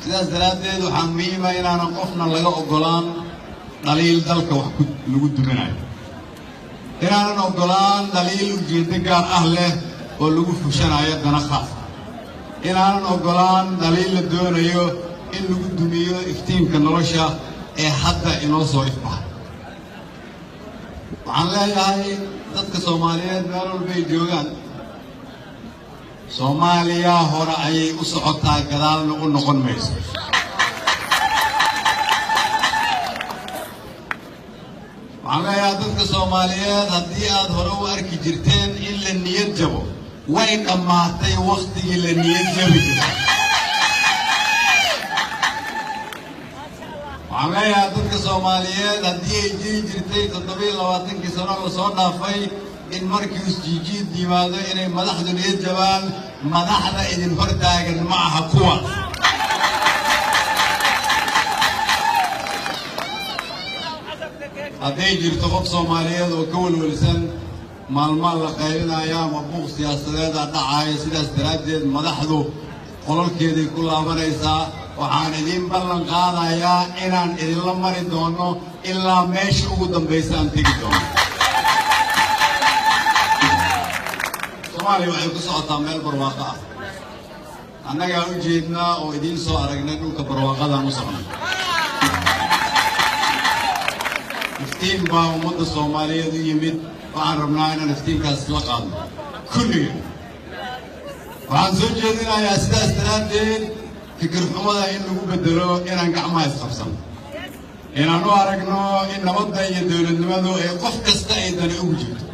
Sidaas daraaddeed waxaa muhiima inaanan qofna laga oggolaan dhaliil dalka wax lagu duminayo, inaanan oggolaan dhaliil ujeeddo gaar ah leh oo lagu fushanayo dana khaas, inaanan oggolaan dhaliil la doonayo in lagu dumiyo iftiinka nolosha ee hadda inoo soo ifbaxa. Waxaan leeyahay dadka Soomaaliyeed meel walbay joogaan, Soomaaliya hore ayay u socotaa, gadaalna u noqon mayso. Waxaan leeyahay dadka Soomaaliyeed, haddii aad hore u arki jirteen in la niyad jabo, way dhammaatay wakhtigii la niyad jabi jiray. Waxaan leeyahay dadka Soomaaliyeed, haddii ay jiri jirtay 27-kii sano la soo dhaafay in markii isjiijiid yimaado inay madaxdu niyad jabaan, madaxda idin hortaagan ma aha kuwaas. Hadday jirto qof Soomaaliyeed oo ka welwelsan maalmaan la qaylinaya ama buuq siyaasadeeda dhacaya, sidaas daraaddeed madaxdu qolalkeeday ku laabanaysaa, waxaan idiin ballan qaadayaa inaan idinla mari doono ilaa meesha ugu dambaysa aan tegi doono. Soomaaliya waxay ku socotaa meel barwaaqo ah, annagaa u jeednaa oo idiin soo aragnay dhulka barwaaqadaan u socnay. Iftiin baa ummadda Soomaaliyeed u yimid, waxaan rabnaa inaan iftiinkaas la qaadno kulliga. Waxaan soo jeedinayaa sidaas daraaddeed fikir xumada in lagu beddelo inaan gacmaha isqabsano, inaan u aragno in nabadda iyo dowladnimadu ay qof kasta ay dani ugu jirto,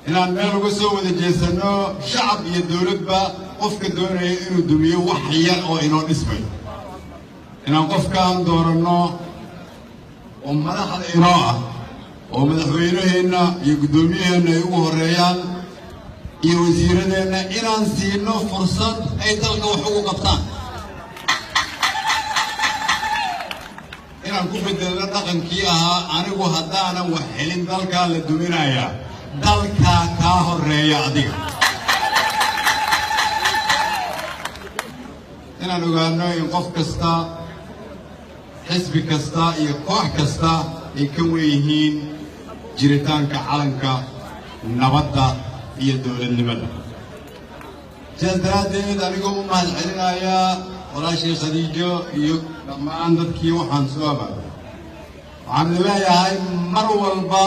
inaan meel uga soo wada jeesanno shacab iyo dowladba qofka doonaya inuu dumiyo wax yar oo inoo dhismayo, inaan qofkaan dooranno oo madaxda inoo ah oo madaxweynaheenna iyo guddoomiyaheenna ay ugu horreeyaan iyo wasiiradeenna, inaan siino fursad ay dalka wax ugu qabtaan, inaan ku bedelno dhaqankii ahaa anigu haddaanan wax helin dalkaa la duminayaa. Dalkaa kaa horreeya adiga. Inaan ogaano in qof kasta, xisbi kasta iyo koox kasta ay ka wen yihiin jiritaanka calanka, nabadda iyo dowladnimada. Sidaas daraaddeed anigoo u mahad celinayaa walaashii Khadiijo iyo dhammaan dadkii waxaan soo abaabay, waxaan idin leeyahay mar walba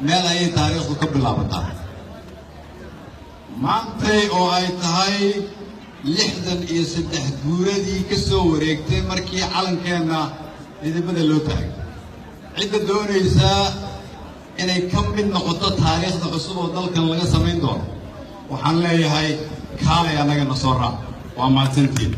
meel ayay taariikhdu ka bilaabataa. Maantay oo ay tahay 63 guuradii ka soo wareegtay markii calankeenna midabada loo taagay, cidda doonaysaa inay ka mid noqoto taariikhda cusub oo dalkan laga samayn doono, waxaan leeyahay kaalay annaga na soo raac. Waa mahadsantiin.